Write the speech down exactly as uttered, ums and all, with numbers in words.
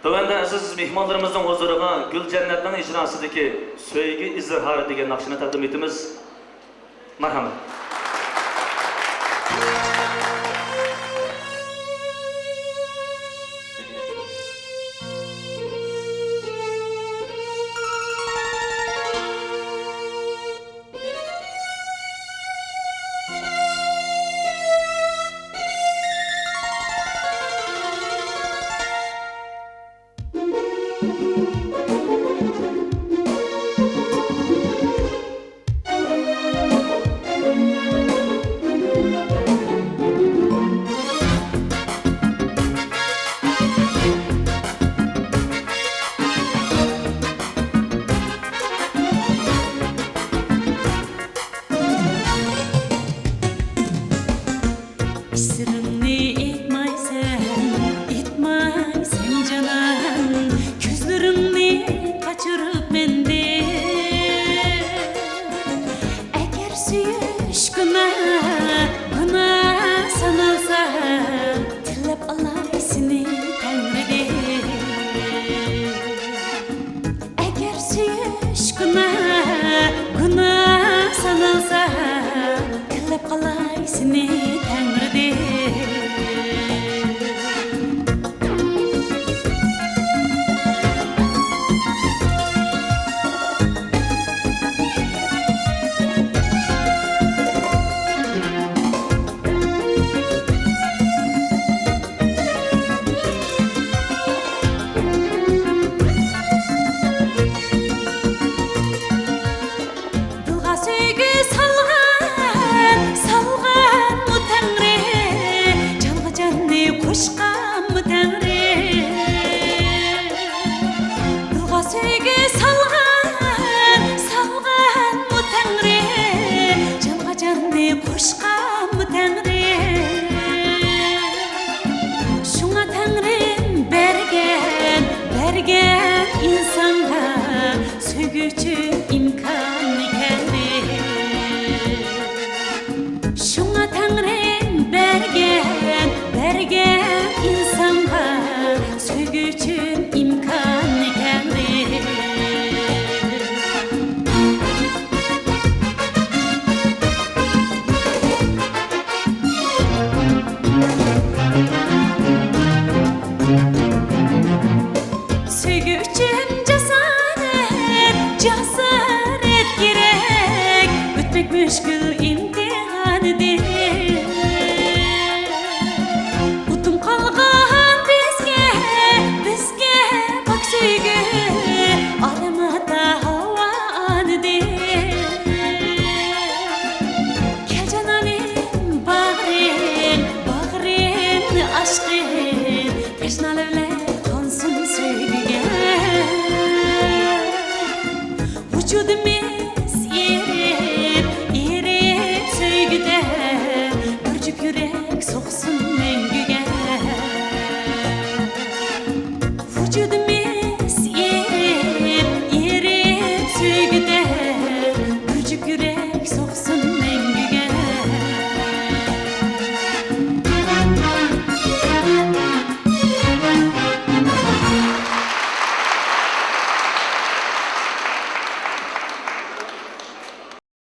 تۆۋەندە ئەزىز مېھمانلىرىمىزنىڭ ھۇزۇرىغا گۈل جەننەتنىڭ ئىجراسىدىكى سۆيگۈ ئىزھارى دېگەن ناخشىنى تەقدىم ئېتىمىز. مەرھەمەت. سىرىڭنى ئېيتمايسەن، ئېيتمايسەن جانان، كۆزلىرىڭنى قاچۇرۇپ مەندىن. ئەگەر سۆيۈش گۇناھ، گۇناھ سانالسا، تىللاپ ئالاي سېنى تەڭرىدىن. ئەگەر سۆيۈش گۇناھ، گۇناھ سانالسا، تىللاپ قالاي سېنى تەڭرىدىن. دىلغا سۆيگۈ سالغان، سالغانمۇ تەڭرى؟ جانغا جاننى قوشقانمۇ تەڭرى؟ دىلغا سۆيگۈ سالغان، سالغانمۇ تەڭرى؟ جانغا جاننى قوشقانمۇ تەڭرى؟ شۇڭا تەڭرىم بەرگەن، بەرگەن ئىنسانغا سۆيگۈ ئۈچۈن ئىمكاننى كەڭرى. شۇڭا تەڭرىم بەرگەن، بەرگەن ئىنسانغا سۆيگۈ ئۈچۈن ئىمكاننى كەڭرى. سۆيگۈ ئۈچۈن جاسارەت، جاسارەت كېرەك، ئۆتمەك مۈشكۈل ئىمتىھاندىن. ئۇتۇم قالغان بىزگە، بىزگە پاك سۆيگۈ، ئالەم ئاتا ھاۋا ئانىدىن. كەل جانانىم باغرىم، باغرىمنى ئاچقىن، تەشنا لەۋلەر قانسۇن سۆيگۈگە. ۋۇجۇدىمىز ئېرىپ، ئېرىپ سۆيگۈدە، بىر جۈپ يۈرەك سوقسۇن.